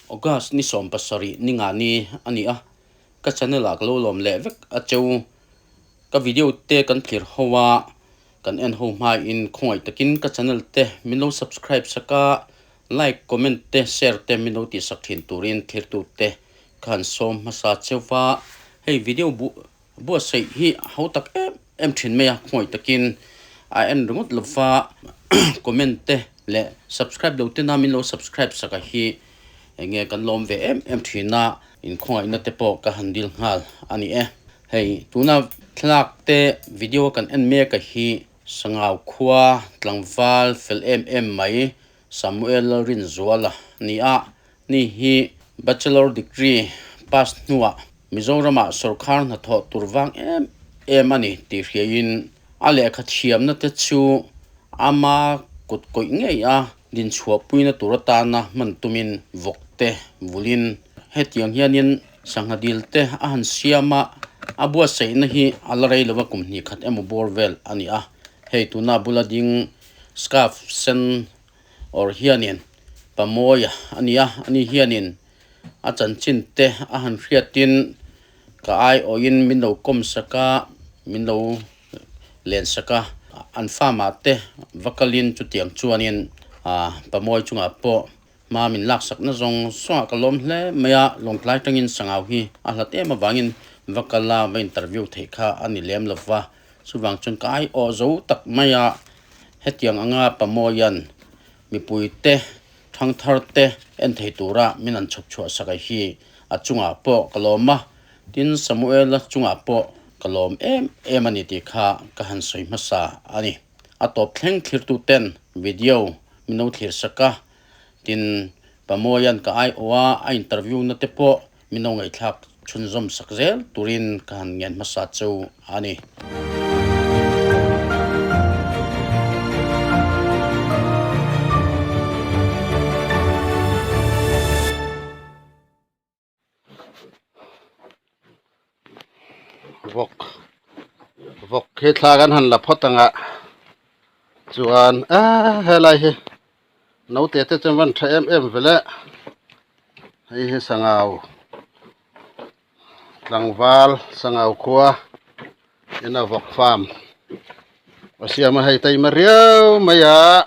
August ni 17 ni nga ni a ni a, ka channel ah ka lo lawm leh vek a cheu. Ka video te kan thlir ho a, kan en ho hmain khawngaih takin ka channel te min lo subscribe sak a, like, comment te share te min lo tihsak thin turin thlirtu te ka han sawm hmasa cheu va. Hei video buh Buatsaih hi a ho tak em em thin mai a, khawngaih takin a en ringawt lo va, comment te leh subscribe lo tena min lo subscribe sak a hi eng nge kan lawm ve em em thin a, inkhawngaihna te pawh ka han dil nghal a ni e. Hei tuna thlalak te video a kan en mek a hi Sangau khua tlangval fel em em mai Samuel Lalrinzuala ni a, ni hi Bachelor degree pass hnuah Mizoramah sawrkhar hnathawh tur vang em em a ni tih hriaiin a lehkha thiamna te chu ama kut kawih ngei a dinchhuahpuina tur atana hman tumin vawk te vulin hetiang hianin sangha dil te a han siam a, a buatsaihna hi a la rei lova kum hnih khat emaw bawr vel a ni a, hei tuna bula ding scarf sen awr hianin Pamawia a ni a, ani hianin a chanchin te a han hriatin ka aiawhin min lo kawm sak a, min lo len sak a, an farm ah te va kalin chutiang chuanin ah Pamawi chungah pawh hma min laksak na zawng zawngah ka lawm hle mai a, Lawngtlai tangin Sangau hi a hlat em avangin va kal a va interview theih kha a ni lem lo va, chuvang chuan ka aiawh zo tak mai a, hetiang anga Pamawia'n mipuite Thangthar te en thei tura min an chhawp chhuah sak a hi a chungah pawh ka lawm a, tin Samuela chungah pawh ka lawm em em a ni tih kha ka han sawi hmasa a ni. A tawp thleng thlirtu ten video min lo thlir sak a, tin Pamuaia'n ka aiawh a, a interview na te pawh min lo ngaihthlak chhunzawm sak zel turin ka han ngen hmasa cheu a ni. Vawk vawk hi thla kan han la phawt ang a chuan aaa helai hi naute te chuan van tha em em vele hei hi sangau tlangval sangau khua ina vawk farm a siam a hei taima riau mai a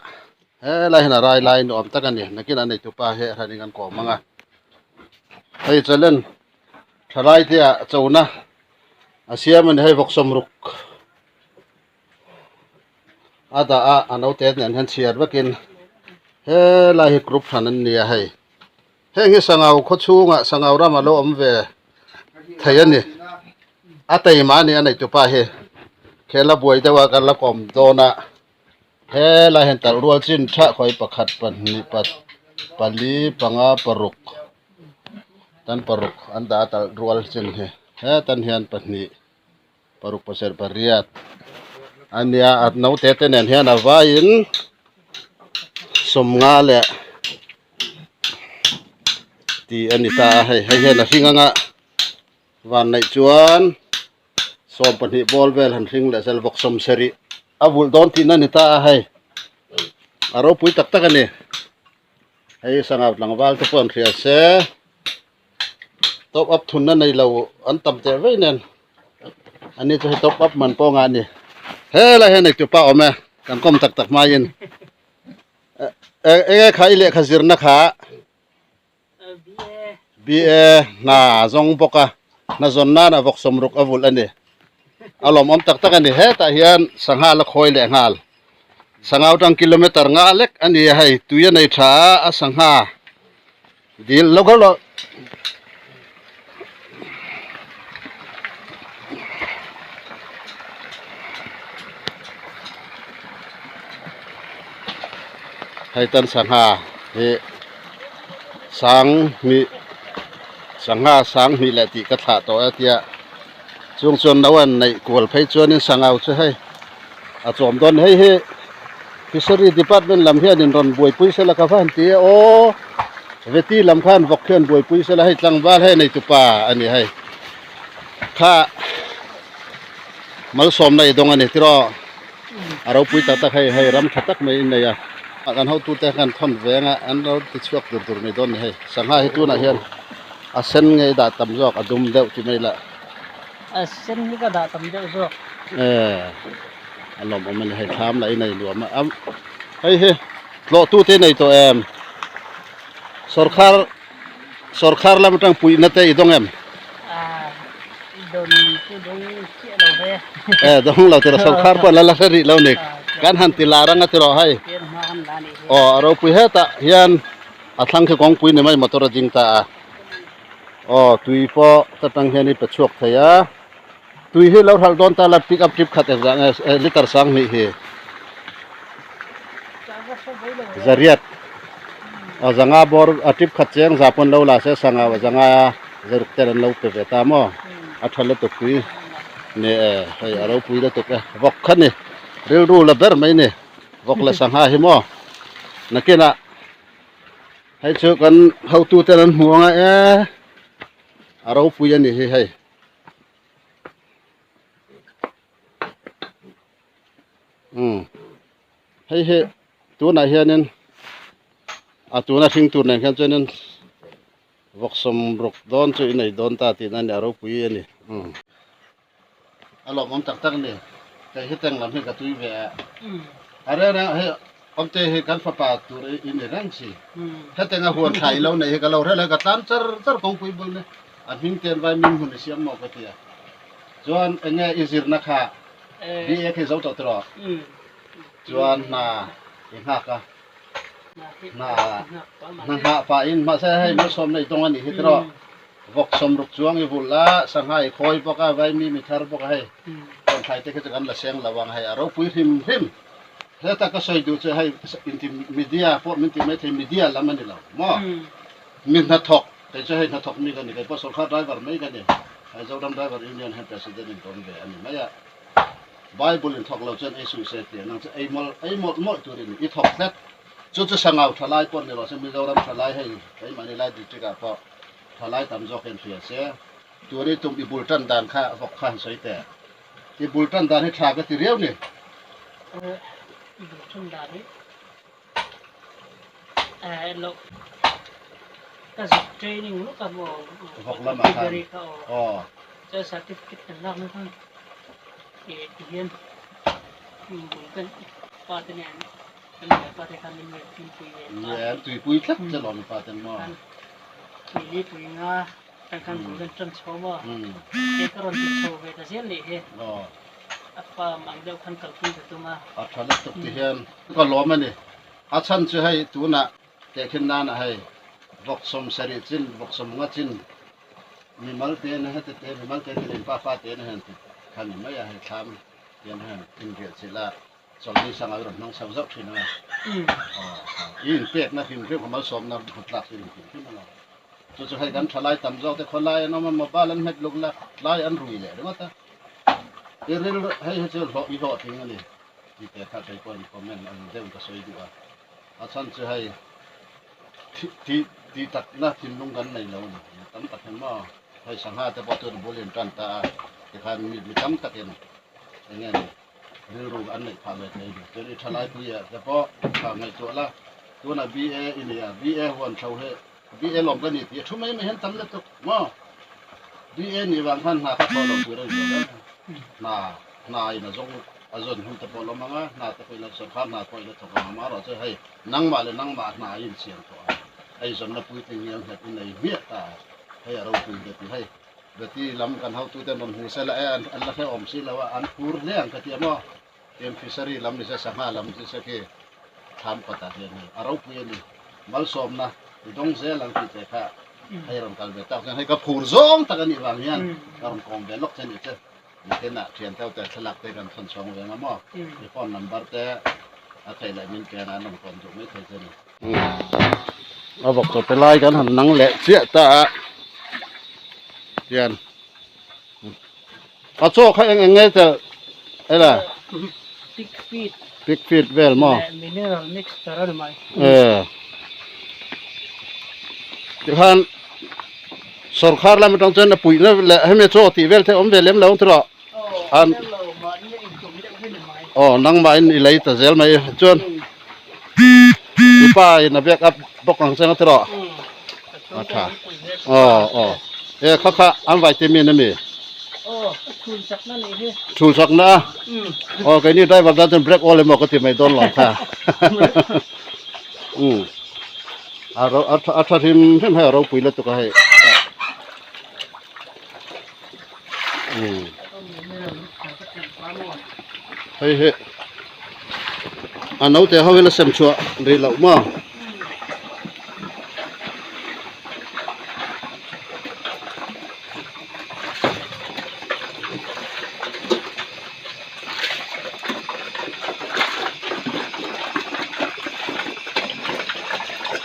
helai hian a rai lai nuam tak a ni nakinah neitupa hi a hranin an kawm ang a hei challenge thalai te ah chona a siam a ni hei vawk sawmruk a dah a a naute nen hian chhiar vekin helai hi group hran an ni a hei heng hi sangau khaw chhungah sangau ramah lo awm ve thei a ni a taima a ni a neitupa hi khel a buai deuh a kan la kawm dawn a. Helai hian talh rual chin thah khawi pakhat pahnih pali panga paruk tan paruk an dah a talh rual chin hi hetan hian pahnih paruk pasarih pariat a nia a naute te nen hian a vaiin sawmnga leh tih a ni ta a hei hei hian a hring anga vanneih chuan. 12 ball vel han hring leh zel vawk 70 a vulh dawn tihna a ni ta a hei a ropui tak tak a ni hei sangau tlangval te pawh an hria se top up thunna nei lo an tam teh vei nen ani chu hei top up man pawh ngah a ni helai hian engtupa awm e kan kawm tak tak hmaiin eng nge kha i lehkha zirna kha. BA hna zawng bawk a hna zawn nan a vawk sawmruk a vulh a ni a lawmawm tak tak a ni hetah hian sangha la khawi leh nghal sangha atang kilometer nga lek a ni a hei tui a nei tha a a sangha dil lo kal rawh hei tan sangha hi sang hnih sangha sang hnih leh tih ka thlah tawh a tia chung chuan no an neih kual phei chuanin sangau chu hei a chawm dawn hei hi fishery department lam hianin rawn buaipui sela ka va han ti e aw veti lam khan vawk hian buaipui sela hei tlangval hei nei tupa a ni hei kha malsawmna i dawng a ni tiraw a ropui tak tak hei hei ram tha tak mai in nei a. Kan hotute khan thawn veng a an lo ti chhuak tur tur mai dawn a ni hei sangha hi tunah hian a sen ngei dah tam zawk a dum deuh ti mai lah. A sen hi ka dah tam deuh zawk. E a lawmawm a ni hei thlam lah in a nuam a hei hi tlawh tute nei tawh em sawrkhar sawrkhar lam atang puihna te i dawng em? Dawn chu dawng chiah lo ve. E dawng lo tiraw sawrkhar pawh la la hre rih lo ni kan han ti lar anga tiraw hei aw a ropui hetah hian a thlang khi kawngpui ni mai motor a ding ta a aw tui pawh ta tang hian i pe chhuak thei a tui hi lo hralh dawn ta la pick up trip khat engzah nge liter sang hnih hi zariat aw zanga bawr a trip khat cheng za pawn lo la se sanga zanga zaruk tel an lo pe ve ta maw a tha lutuk tui ni e hei a ropui lutuk e vawk kha ni rilru la ber mai ni vawk leh sangha hi maw nakinah hei chu kan hotu ten an hmu anga e a ropui a ni hi hei. Umm hei hi tunah hianin a tuna hring tur nen khian chuanin vawk sawm ruk dawn chu i nei dawn ta tihna a ni a ropui a ni umm a lawmawm tak tak a ni kei hi teng lam hi ka tui ve a a reng reng hei awmte hi kan fapa tur i ni reng si hetianga huan thlai lo neih hi ka lo hrel a ka tlan char char kawngpui bul ni. A hming ten vai ming hun i siam maw ka tia. Chuan enge i zirna kha BA khi zo tawh tiraw? Chuan hna i nghak a. Hna hna nghah pah in mahse hei malsawmna i dawng a nih hi tiraw? Vawk sawmruk chuang i vulh a, sangha i khawi bawk a, vaimi mi thar bawk a hei. Tawnthlai te khi chu kan la seng lo ang hei a ropui hrim hrim. Heta ka sawi duh chu hei inti media pawh min ti maithei media lam a ni lo maw? Mi hnathawk. Kei chu hei hnathawk mi ka ni, kei pawh sawrkar driver mai ka ni, hei Zoram Driver Union hian President in ka awm ve a ni mai a, Bible in thawk lo chuan ei suh se tih a nang chu ei mawlh ei mawlh mawlh tur in i thawk tlat, chu chu Sangau thalai pawh ni rawh se Mizoram thalai hei keimahni lai district ah pawh thalai tam zawk hian hria se, tur i tum i bul tan dan kha vawk kha han sawi teh, i bul tan dan hi tha ka ti riau ni. I bul tan dan hi. Ka zuk training lawk a maw Vawk lamah khan aw. Chuan certificate kan lak na khan ih ti hian bul kan pa te nen kan pa te khan min rawn tuipui ve ta. Ni an tuipui tlat che lawm pa ten maw. Tuili pui nga kan khan bul kan tan chho maw. Kei ka rawn ti chho ve ta zel nih hi. Aw. A farm ang deuh khan kalpui ka tum a. A tha lutuk ti hian ka lawm a ni. A chhan chu hei tunah tehkhin nanah hei vawk sawm sarih chin, vawk sawm nga chin mimal te na heti te, mimal te ti leh pa fa te na hian ti kha ni mai a, hei thlam hian hian inriah chilh a chawlhni sangah i rawn hmang chho zauh thin ang a. Aw, i inpekna hrim hrim kha malsawmna hmu tlak chu in hrim hrim a lo. Chu chu hei kan thalai tam zawk te khawlai an awm a, mobile an hmet luk la, tlai an rui leh ringawt a. I rilru hei hi chu hlawh i hlawhtling a ni tih te kha kei pawhin comment ang deuh ka sawi duh a, a chhan chu hei thi tih takna thinlung kan nei lo a ni, mi tam tak hian maw hei sangha te pawh chuan bul in tan ta a tikhan mi mi tam takin eng nge ni rilru an neih phah ve thei a ni, chuan i thalaipui ah te pawh tha ngaihtuah la tunah BA i nei a BA huan thlo hi BA lawm ka ni tih a thu mai mai hian tam lutuk maw. BA nih vang khan hna kha thaw lo tur a ni lo a, hna hna in a zawng a zawn hun te pawh a lawm ang a, hna te pawhin a sawrkar hna pawhin a thawk ang a, amaherawhchu hei nangmah leh nangmah hna a insiam tawh a, eizawnna puitling hi an nghet in ei hmiah ta a, hei a ropui ka ti hei Beti lam kan hotuten rawn hmu sela e an la hrehawm si lo a, an phur hle ang ka ti a maw. Tiang fishery lam ni se sangha lam chu se khi thlam kawtah hian hei a ropui a ni. Malsawmna i dawng zel ang tih che kha hei rawn kal ve tak chuan hei ka phur zawng tak a nih vang hian ka rawn kawm ve lawk che ni che. Nakinah thian teuh te thlalak te kan thawn chhawng ve nga maw? I phone number te a theih leh min ken a an rawn kawm duh mai thei che ni. A vawk chaw pe lai kan han nang leh chiah ta a tian. A chaw kha eng eng nge tel ela? Pig feed. Pig feed vel maw? Leh mineral mixture a ni mai. Eh. Tikhan sorkar lam atang chuan a puihna leh hemi chaw tih vel te awm ve lem lo ang tiraw? Aw, lem lo, mahni a intum deuh hi ni mai. Aw, nangmahin i lei ta zel mai chuan. I pa in a back up bawk ang che nga tiraw? A tha. Aw aw. E kha kha an vai te min ami? Thul sak na. Aw keini driver tan chuan brake all emaw ka ti mai dawn lo kha. Um. A ro a tha a tha hrim hrim hei a ropui lutuk a hei. Hei hi a naute ho hi la sem chhuah rih loh maw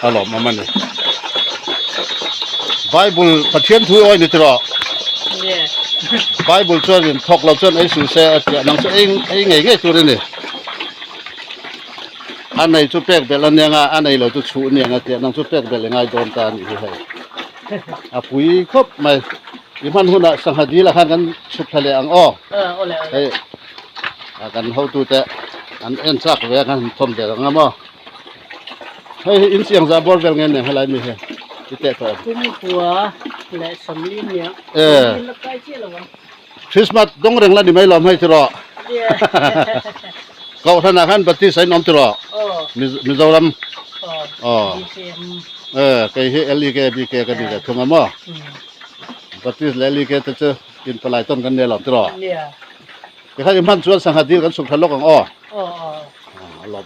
a lawmawm a ni bible pathian thu awi ni tiraw bible chuan in thawk lo chuan ei suh se a tia nang chu ei ei ngei ngei tur a ni a nei chu pek belh a nia nga a nei lo chu chhuh a nia nga tia nang chu pek belh i ngai dawn ta a nih hi hei a pui khawp mai. I hman hunah sangha dil ah khan kan chhuk thla leh ang aw. Hei a kan hotute an en chak ve a kan han thawm ve ang a maw. Hei hi in chiang zah bawr vel nge nen helai mi hi i teh tawh em. Kumkhua leh sawmli nia. Sawmli la kai chiah lo ang. Christmas dawng reng la ni mai lawm hei tiraw. Kohhran ah khan Baptist a in awm tiraw. Mizoram. Aw. Kei hi LEK BK ka ni ve thung a maw. Baptist leh LEK te chu in palai tawn kan nia lawm tiraw? Nia. Tikhan i hman chuan sangha dil kan suk tha lawk ang aw. Aw aw. A lawm.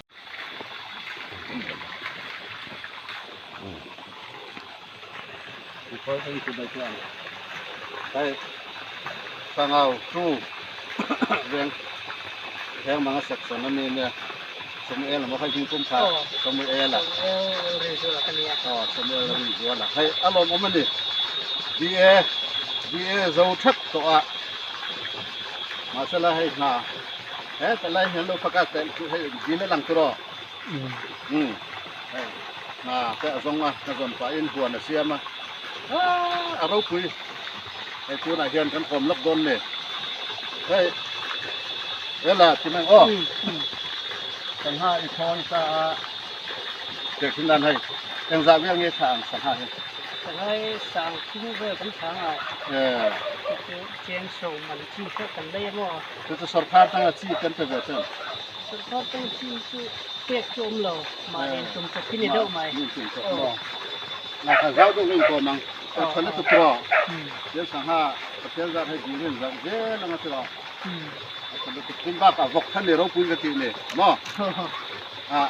Hei sangau chu veng veng manga section ami ania Samuel emaw hei hming pum kha Samuel a aw Samuel Rinzuala hei a lawmawm a ni BA BA zo thap tawh a mahsela hei hna he tlai hian lo faka hei dil a lang tur aw umm hei hna te a zawng a hna zawn pahin huan a siam a aaa a ropui hei tunah hian kan kawm lawk dawn ni hei ela ti mai aw sangha i thawn ta a tehkhin dan hei engzah vel nge thla ang sangha hi sangha hi sang thing vel kan thla ang a chu cheng sawm an chi kha kan lei a maw chu chu sawrkhar tanga chi kan pe ve chuan Sawrkar tang chi chu pek chu awm lo, mahni in tum chawp hi ni deuh mai. Min tum chawp maw? Nga kha zau deuh in kawm ang. Ka tha lutuk tiraw? Tel sangha Pathian zat hei dil hian zauh zel anga tiraw? A tha lutuk. Tin bakah vawk kha ni ropui ka tih ni maw? Ah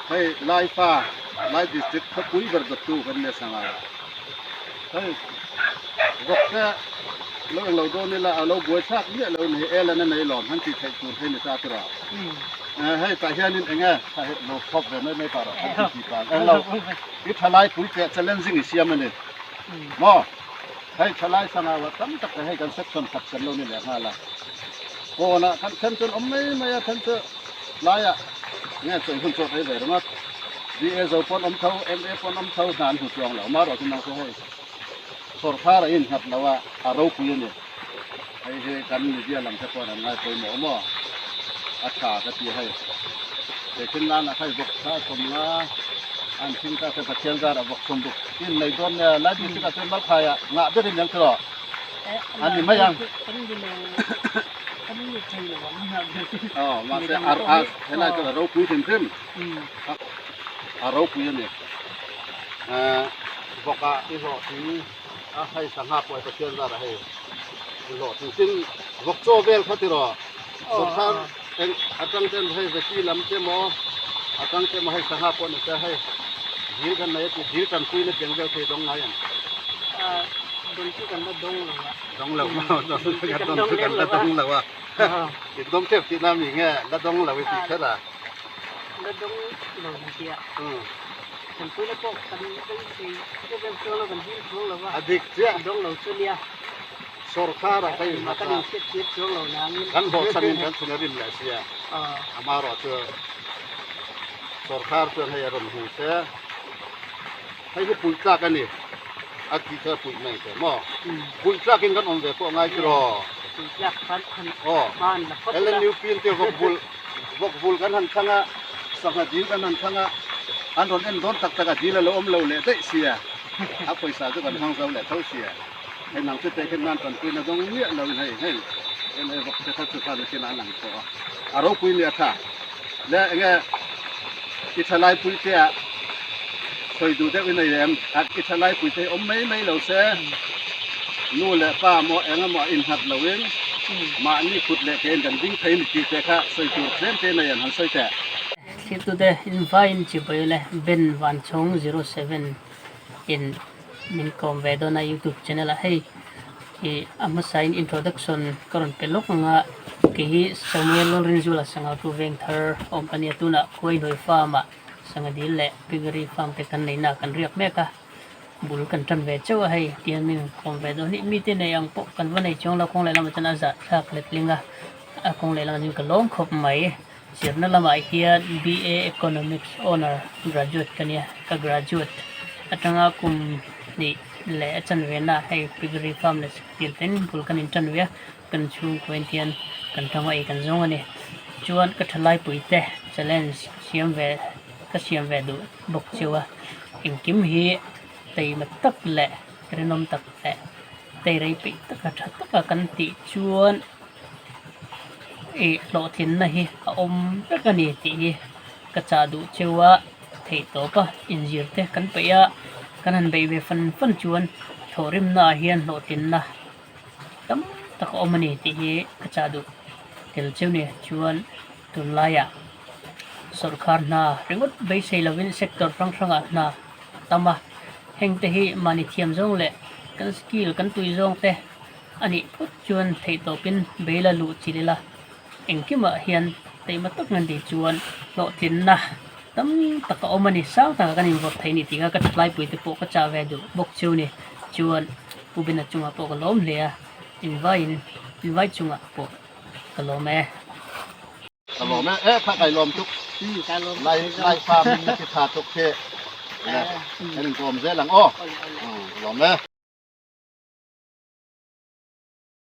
hei Laifa Lai district khawpui ber dawttu kan nia sangha. Hei vawk te lo englo dawn ila a lo buai thlak miah lo ni el an a nei lawm han tih theih tur hi ni ta tiraw hei tah hianin eng nge tah hi lo thawk ve mai mai pah rawh han ti ti pah englo i thalai pui teh challenging i siam a ni maw hei thalai sangau ah tam tak te hei kan section khat kan lo ni leh nghal a kawnah khan then chuan awm mai mai a then chu laiah nge chawih hun chawt ei ve ringawt BA zo pawn awm tho MA pawn awm tho hna an hmu chuang lo amaherawhchu nang chu hei Sawrkar a innghat lo a, a ropui a ni. Hei hi kan media lam te pawhin an ngai pawimawh maw? A tha ka ti hei. Tehkhin nan ah hei vawk kha a sawm nga, an thing ta se Pathian zar ah vawk sawm ruk in nei dawn nia, lai district ah chuan Malkhai ah ngah ber in ang tiraw? A ni mai ang. Aw, mahse ar a helai chuan a ropui hrim hrim. A ropui a ni. Vawk ah i hlawhtling a hei sangha pawh hi Pathian zar ah hei i hlawhtling tin vawk chaw vel kha tiraw sawrkar eng atang ten hei veti lam te maw atang te maw hei sangha pawh ni se hei dil kan nei a tih dil tanpui na tiang vel thei dawng ngai ang. Dawng chu kan la dawng lo a. Dawng lo maw dawng chu kan la dawng lo a i dawng tep tihna mi nge la dawng lo i tih kher a. La dawng lo ni tia. Kan puina pawh kan beisei em em chuang lo, kan dil chuang lo va. A dik chiah. Dawng lo chu nia. Sawrkar ah ka innghat a. Kan inhriat tir chuang lo nangin. Kan hlawhchhamin kan chhun a rim leh sia. Amaherawh chu sawrkar chuan hei a rawn hmu se. Hei hi puih tlak a ni. A tih kha puih mai teh maw? Puih tlakin kan awm ve pawh ngai tiraw? Puih tlak khan Aw. hman la phawt ila. LNUP in te vawk vulh vawk vulh kan han thlang a. Sangha dil kan han thlang a, an rawn en dawn tak tak a, dil a lo awm lo leh daih sia, a pawisa chu kan hmang zo leh tho sia. Hei nang chu tehkhin nan tanpuina dawng miah lo in hei hei en hei vawk te kha chu khan nakin ah an ang tawh a, a ropui nia tha le enge i thalai pui te ah sawi duh deuh in a em i thalai pui te hi awm mai mai lo se nu leh pa maw eng emaw a innghat lo in mahni kut leh ke in kan ding thei ni tih te kha sawi tur tlem te in a em han sawi teh. Thirtute invaiin chibai le Ben Vanchhawng 07 in min kawm ve dawn a youtube channel ah hei ih a hmasa in introduction ka rawn pe lawk ang a kei hi Samuel Lalrinzuala sangha tu veng thar awm ka nia tunah Khuaihnuai farm ah sangha dil leh piggery farm te kan neihna ah kan riak mek a bul kan tan ve chauh a hei tihian min kawm ve dawn hi mite nei ang pawh kan va nei chuang lo kawng lehlamah chuan a zah thlak letling a a kawng lehlamah chuan ka lawm khawp mai. Zirna lamah hian BA Economics Honour graduate ka nia, ka graduate atanga kum hnih leh a chanve na hei Piggery Farm leh Siktir ten bul kan intan ve a, kan chhungkaw en hian kan thanga ei kan zawng a ni. Chuan ka thalai puite challenge ka siam ve ka siam ve duh bawk cheu a, engkim hi taima tak leh rinawm tak leh teirei peih taka tha taka kan tih chuan ih hlawhtlinna hi a awm vek a ni tih hi ka chah duh cheu a theih tawp a inzir te kan peih a kan han beih ve fan fan chuan thawhrimna ah hian hlawhtlinna tam tak a awm a ni tih hi ka chah duh tel cheu ni chuan tunlaiah sawrkar hna ringawt beisei lovin sector hrang hrangah hna a tam a heng te hi mahni thiam zawng leh kan skill kan tui zawng te. A nih phawt chuan theihtawpin beila luh chilh ila, engkimah hian taima tak ngan tih chuan hlawhtlinna tam tak a awm a ni. Sang takah kan invawrh thei ni tih kha ka thatlaipui te pawh ka chah ve duh bawk cheu ni. Chuan Pu Bena chungah pawh ka lawm hle a, invaiin invai chungah pawh ka lawm e. Ka lawm e, e kha kai lawm tuk. Lai lai fa min ti tha tuk khi. Kan in kawm zel ang aw. Lawm e.